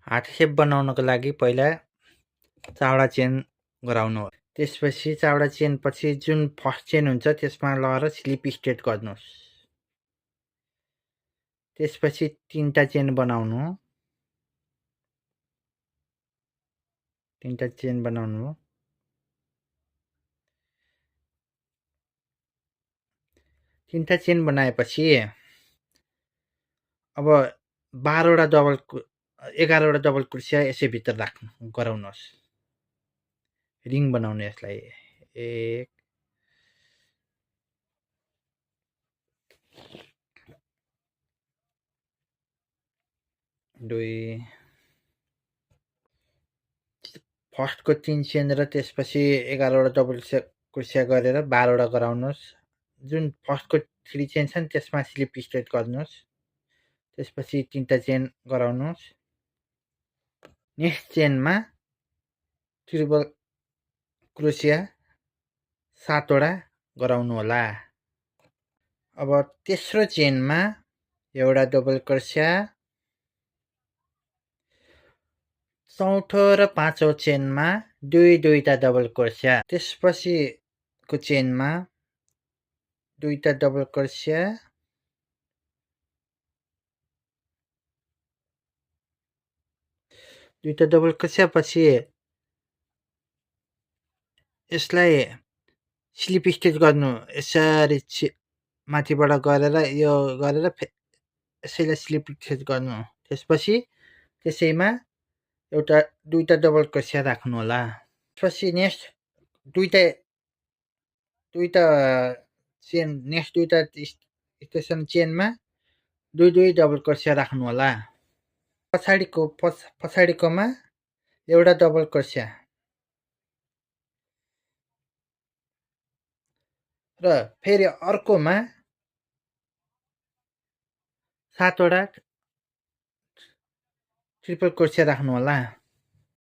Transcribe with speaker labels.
Speaker 1: Heart सेप बनाउनको लागि पहिला चावडा चेन गराउनु हो। त्यसपछि चावडा चेन पछि जुन फर्स्ट चेन हुन्छ त्यसमा लगेर स्लिप स्टेट गर्नुहोस्। त्यसपछि 3टा चेन बनाउनु हो। 3टा चेन बनाउनु हो। 3टा चेन बनाएपछि अब 11वटा डबल 11वटा डबल क्रोसिया यसै भित्र राख्नु गराउनुहोस्। रिङ बनाउनु यसलाई 1 2 फर्स्टको 3 चेन र त्यसपछि 11वटा डबल क्रोसिया गरेर 12वटा गराउनुहोस्। जुन फर्स्टको 3 चेन छ नि त्यसमा स्लिप स्टेट गर्नुहोस्। त्यसपछि 3टा चेन गराउनुहोस्। नेक्स्ट चेनमा ट्रिपल क्रोसिया 7वटा गराउनु होला। अब तेस्रो चेनमा एउटा डबल क्रोसिया, चौथो र पाँचौं चेनमा दुईटा डबल क्रोसिया, त्यसपछिको चेनमा 2टा डबल क्रोसिया, पछि यसलाई स्लिप स्टेट गर्नु। यसरी माथिबाट गरेर यो गरेर यसैलाई स्लिप स्टेट गर्नु। त्यसपछि त्यसैमा 2टा डबल क्रोसिया राख्नु होला। त्यसपछि नेक्स्ट दुईटा चेन, नेक्स्ट 2टा स्टेसन चेनमा 2 डबल क्रोसिया राख्नु होला। पछाडिकोमा एउटा डबल क्रोसिया र फेरि अर्कोमा 7वटा ट्रिपल क्रोसिया राख्नु होला।